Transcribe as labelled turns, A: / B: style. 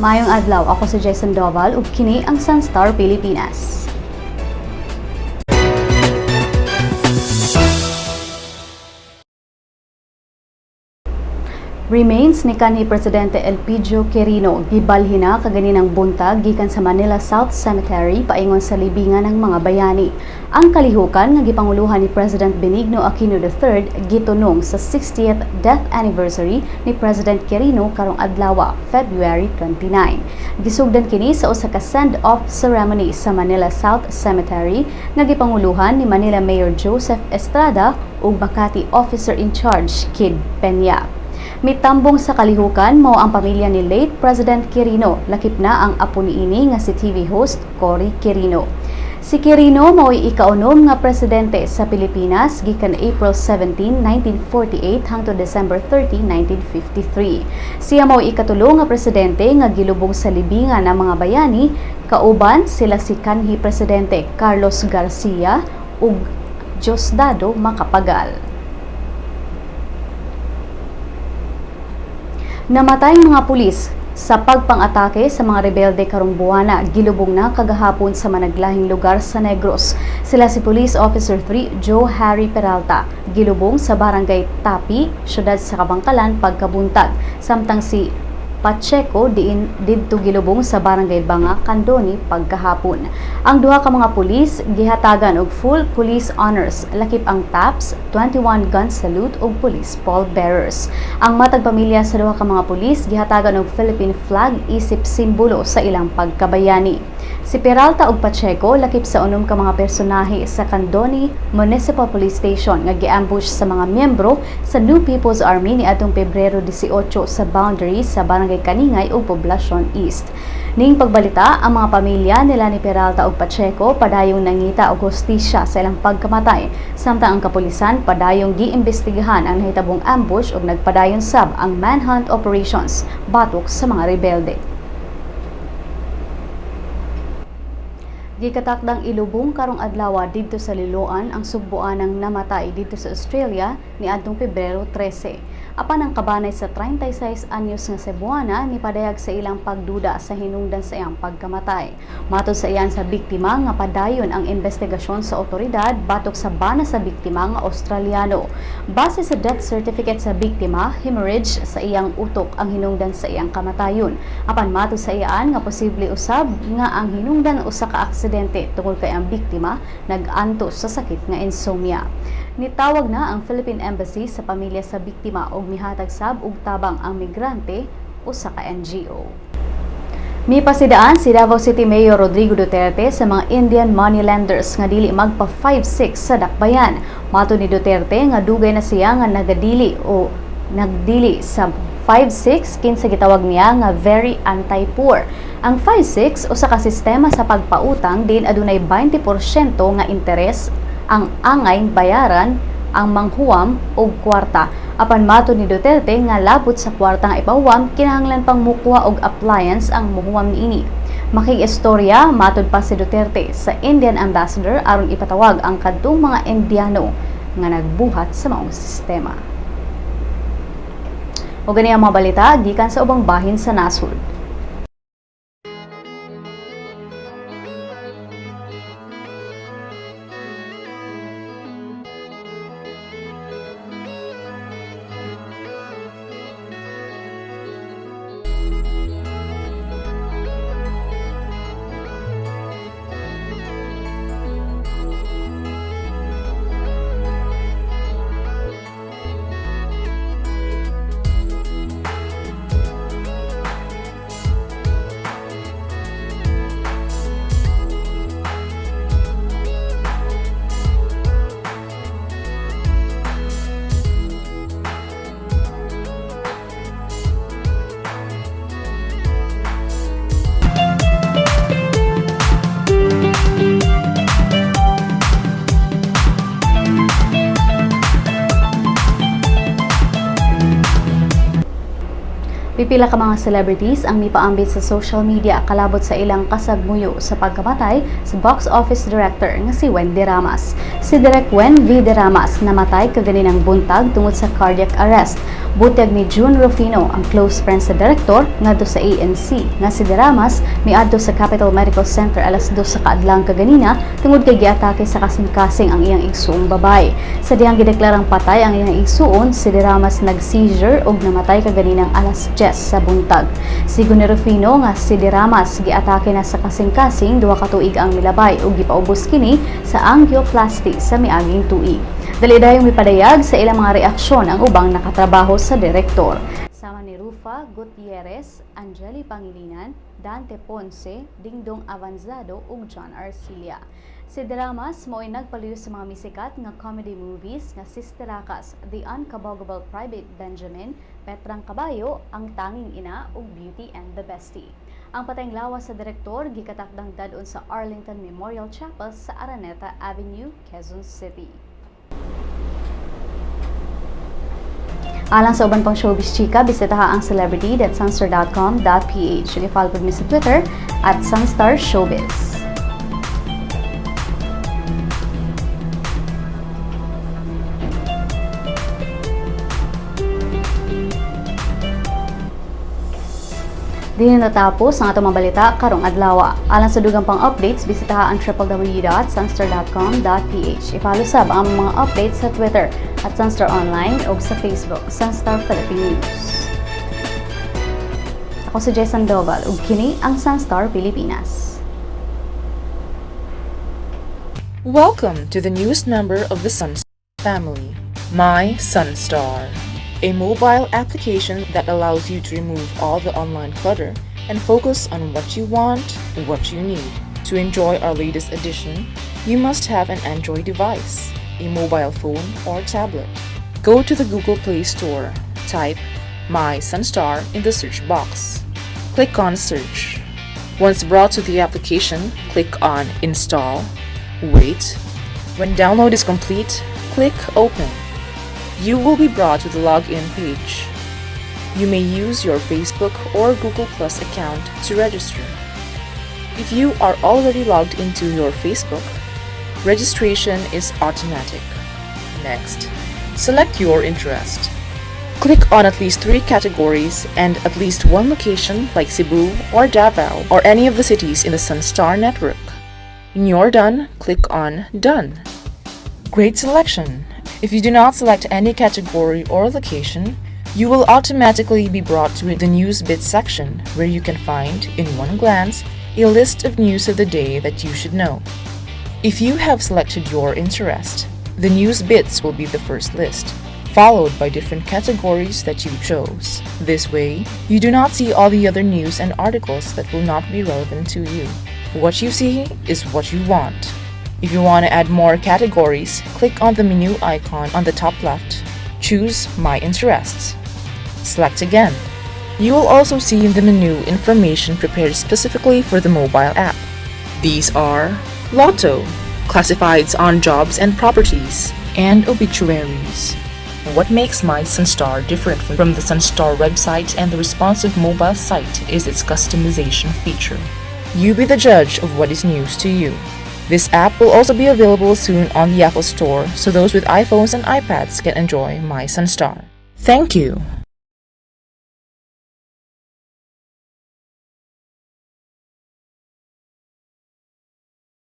A: Maayong adlaw, ako si Jason Doval ug kini ang Sunstar Pilipinas. Remains ni kanhi Presidente Elpidio Quirino gibalhin na kaganinang buntag gikan sa Manila South Cemetery paingon sa libingan ng mga bayani. Ang kalihukan nga gipanguluhan ni President Benigno Aquino III gitunong sa 60th death anniversary ni President Quirino karong adlaw, February 29. Gisugdan kini sa usa ka send-off ceremony sa Manila South Cemetery nga gipanguluhan ni Manila Mayor Joseph Estrada ug Makati Officer in Charge Kid Peña. Mitambong sa kalihukan mao ang pamilya ni late President Quirino, lakip na ang apo niini nga si TV host Cory Quirino. Si Quirino mao'y ikaunom nga presidente sa Pilipinas gikan April 17, 1948 hangtod December 30, 1953. Siya mao'y ikatulo nga presidente nga gilubong sa libingan ng mga bayani, kauban sila si kanhi presidente Carlos Garcia ug Diosdado Macapagal. Namatay mga pulis sa pagpang-atake sa mga rebelde karong buwana, gilubong na kagahapon sa managlahing lugar sa Negros. Sila si Police Officer 3 Joe Harry Peralta, gilubong sa Barangay Tapi, siyudad sa Kabankalan pagkabuntag. Samtang si Pacheco diin didto gilubong sa Barangay Banga, Candoni pagkahapon. Ang duha ka mga pulis gihatagan og full police honors, lakip ang TAPS, 21 gun salute ug police pall bearers. Ang matag pamilya sa duha ka mga pulis gihatagan og Philippine flag isip simbolo sa ilang pagkabayani. Si Peralta ug Pacheco lakip sa unom ka mga personahe sa Candoni Municipal Police Station nga giambush sa mga miyembro sa New People's Army niadtong Pebrero 18 sa boundary sa Barangay Kaningay ug Poblacion East. Ning pagbalita, ang mga pamilya nila ni Peralta ug Pacheco padayong nangita og hustisya sa ilang pagkamatay, samtang ang kapulisan padayong giimbestigahan ang nahitabong ambush ug nagpadayon sab ang manhunt operations batok sa mga rebelde. Gikatakdang ilubong karong adlaw didto sa Liloan ang sugboanang namatay didto sa Australia niadtong Pebrero 13. Apan ang kabanay sa 36 anyos nga Cebuana nipadayag sa ilang pagduda sa hinungdan sa iyang pagkamatay. Matod sa iyan sa biktima nga padayon ang investigasyon sa otoridad batok sa bana sa biktima nga Australiano. Base sa death certificate sa biktima, hemorrhage sa iyang utok ang hinungdan sa iyang kamatayon. Apan matod sa iyaan nga posible usab nga ang hinungdan usa ka aksidente tungod kay ang biktima nag-antos sa sakit nga insomnia. Nitawag na ang Philippine Embassy sa pamilya sa biktima og mihatag sab og tabang ang migrante usa ka NGO. Mipasidaan si Davao City Mayor Rodrigo Duterte sa mga Indian moneylenders nga dili magpa 5-6 sa dakbayan. Matod ni Duterte nga dugay na siya nga nagadili o nagdili sa 5-6 kinsa gitawag niya nga very anti-poor. Ang 5-6 usa ka sistema sa pagpautang din adunay 20% nga interes ang angay bayaran ang manghuwam og kwarta. Apan matod ni Duterte nga labot sa kwarta nga ipahuwam, kinahanglan pang mukuha og appliance ang muhuwam niini. Makig-istorya matod pa si Duterte sa Indian Ambassador aron ipatawag ang kadtong mga Indiano nga nagbuhat sa maong sistema. O gani ang mga balita gikan sa ubang bahin sa nasod. Pipila ka mga celebrities ang mipaambit sa social media kalabot sa ilang kasagmuyo sa pagkamatay sa box office director nga si Wen Deramas. Si Direk Wen V. Deramas namatay kaganinang buntag tungod sa cardiac arrest. Butyag ni June Rufino, ang close friend sa direktor ngadto sa ANC, nga si Deramas miadto sa Capitol Medical Center alas 2 sa kaadlang kaganina tungod kay giatake sa kasing-kasing ang iyang igsuong babay. Sa dihang gideklarang patay ang iyang igsuon, si Deramas nag-seizure ug namatay kaganinang alas 10 sa buntag. Sigon ni Rufino nga si Deramas giatake na sa kasing-kasing 2 ka tuig ang milabay ug gipaubos kini sa angioplasty sa miaging tuig. Dali dayong mipadayag sa ilang mga reaksyon ang ubang nakatrabaho sa direktor. Sama ni Ruffa Gutierrez, Angeli Pangilinan, Dante Ponce, Dingdong Avanzado ug John Arcilla. Si Deramas mao'y nagpaluyo sa mga misikat nga comedy movies nga Sisterakas, The Unkabogable Private Benjamin, Petrang Kabayo, Ang Tanging Ina ug Beauty and the Bestie. Ang patayng lawas sa direktor gikatakdang dad-on sa Arlington Memorial Chapel sa Araneta Avenue, Quezon City. Alang sa uban pang showbiz chika, bisitaha ang celebrity.sunstar.com.ph. I-follow mi sa Twitter @SunstarShowbiz. Dinhi natapos ang atong mga balita karong adlaw. Alang sa dugang pang updates, bisitaha ang www.sunstar.com.ph. I-follow sab ang mga updates sa Twitter @SunstarOnline o sa Facebook, Sunstar Philippine News. Ako si Jason Doval ug kini ang Sunstar Pilipinas.
B: Welcome to the newest member of the Sun family, My Sunstar, a mobile application that allows you to remove all the online clutter and focus on what you want, what you need. To enjoy our latest edition, you must have an Android device, a mobile phone or tablet. Go to the Google Play Store, type My Sunstar in the search box. Click on Search. Once brought to the application, click on Install. Wait. When download is complete, click Open. You will be brought to the login page. You may use your Facebook or Google Plus account to register. If you are already logged into your Facebook, registration is automatic. Next, select your interest. Click on at least three categories and at least one location like Cebu or Davao or any of the cities in the Sunstar network. When you're done, click on Done. Great selection! If you do not select any category or location, you will automatically be brought to the News Bits section where you can find, in one glance, a list of news of the day that you should know. If you have selected your interest, the News Bits will be the first list, followed by different categories that you chose. This way, you do not see all the other news and articles that will not be relevant to you. What you see is what you want. If you want to add more categories, click on the menu icon on the top left. Choose My Interests. Select again. You will also see in the menu information prepared specifically for the mobile app. These are Lotto, classifieds on jobs and properties, and obituaries. What makes My Sunstar different from the Sunstar website and the responsive mobile site is its customization feature. You be the judge of what is news to you. This app will also be available soon on the Apple Store so those with iPhones and iPads can enjoy My Sunstar. Thank you.